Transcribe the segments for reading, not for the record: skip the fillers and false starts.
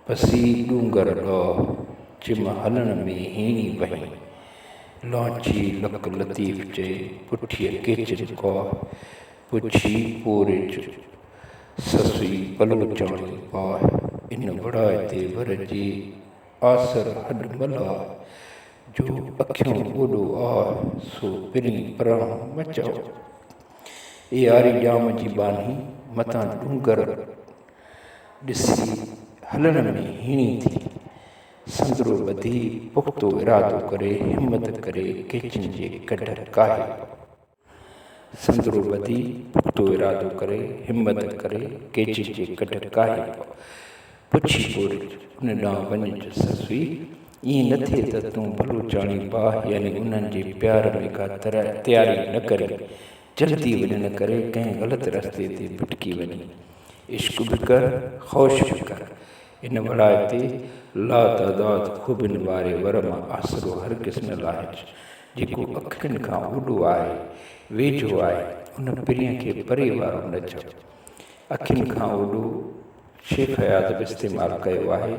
پسي ڏونگر ڏوهه، چم هلڻ ۾ هيڻي وهين. لانچي لڪ لطيف چئي، پٺيء ڪيچن ڪوهه. پڇي پورج سسئي بلوچاڻي باهه. ان وڙاء تي ور جي آسر هڏ ملاهه. جو اکيون اوڏو آهه، سو پرين پرانهون م چئو. اي آري ڄام جي ٻانهي، متان ڏونگر ڏسي هلڻ ۾ هيڻي ٿي. سندرو ٻڌي پختو ارادو ڪري همت ڪري ڪيچن جي ڪڍ ڪاهي پئو. سندرو ٻڌي پختو ارادو ڪري همت ڪري ڪيچن جي ڪڍ ڪاهي پئو. پڇي پورج ان ڏانهن وڃج سسئي، ائين نه ٿئي ته تون بلوچاڻي باهه يعني انهن جي پيار ۾ ڪا تياري نه ڪرين، جلدي وڃڻ ڪري ڪنهن غلط رستي تي ڀٽڪي وڃين. عشق به ڪر، خوش به ڪر. ان وڙاء تي لاتعداد خوبين واري ور مان آسرو هرگز نه لاهج، جيڪو اکين کان اوڏو آهي، ويجهو آهي، ان پرينء کي پري وارو نه چئو. اکين کان اوڏو شيخ اياز به استعمال ڪيو آهي.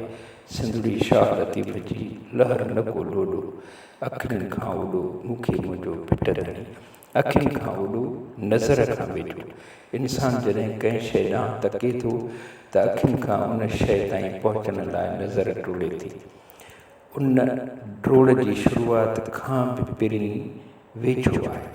سنڌڙي شاهه لطيف جي لهر نه ڪو لوڏو، اکين کان اوڏو مون کي منهنجو ڀٽ ڌڻي. اکين کان اوڏو، نظر کان ويجهو. انسان جڏهن ڪنهن شيء ڏانهن تڪي ٿو ته اکين کان ان شيء تائين پهچڻ لاء نظر ڊوڙي ٿي. ان ڊوڙ جي شروعات کان به پرين ويجهو آهي.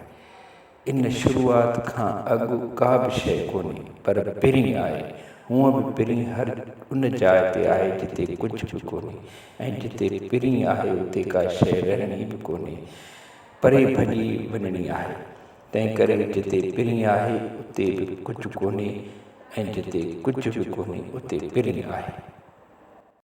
ان شروعات کان اڳ ڪا به شيء ڪونهي، پر پرين آهي. هونء به پرين هر ان جاء تي آهي جتي ڪجهه به ڪونهي ۽ جتي پرين آهي اتي ڪا شيء رهڻي به ڪونهي. پري ڀڄي وڃڻي آهي. تنهنڪري جتي پرين آهي اتي به ڪجهه ڪونهي ۽ جتي ڪجهه به ڪونهي اتي پرين آهي.